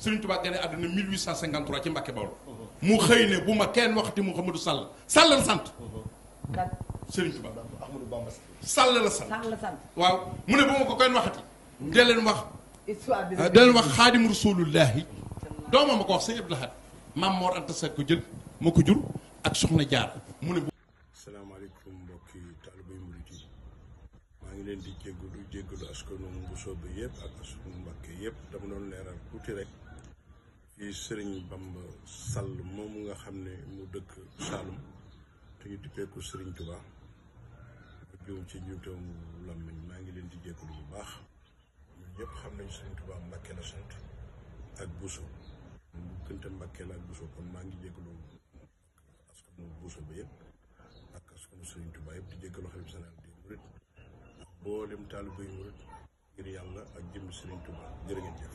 Serigne Touba gane àdduna 1853 ci Mbàkke Bawol mu xëy ne bu ma kenn waxati Mouhamadou Sall Sall la sant Serigne Touba Sall la sant waaw mu ne bu ma ko kenn waxati dee leen wax Xaadimu Rasulullaahi doomam ma ko wax sëñ Abdou Lahad Maam Mor Anta Seck ko jël moo ko jur ak Soxna Jaara mu ne asalaamaaleykum mbokki taalibe murit yi maa ngi leen di jéggalu askanu Bousso bi yëpp ak askanu Mbàkke yëpp dama doon leeral tuuti rek fii Serigne Bamba Sall moomu nga xam ne mu dëkk Saalum te ñu dippeeku Serigne Touba juum ci njuumteem làmmiñ maa ngi leen di jéggalu bu baax ñun ñëpp xam nañ Serigne Touba Mbàkke la sant ak Bousso mu gënte Mbàkke la ak Bousso kon maa ngi jéggalu askanu Bousso bi yëpp ak askanu Serigne Touba yëpp di jéggalu xalifa général des mourides ak mboolem taalibe yu murit ngir yàlla ak jëm Serigne Touba jërë ngeen jëf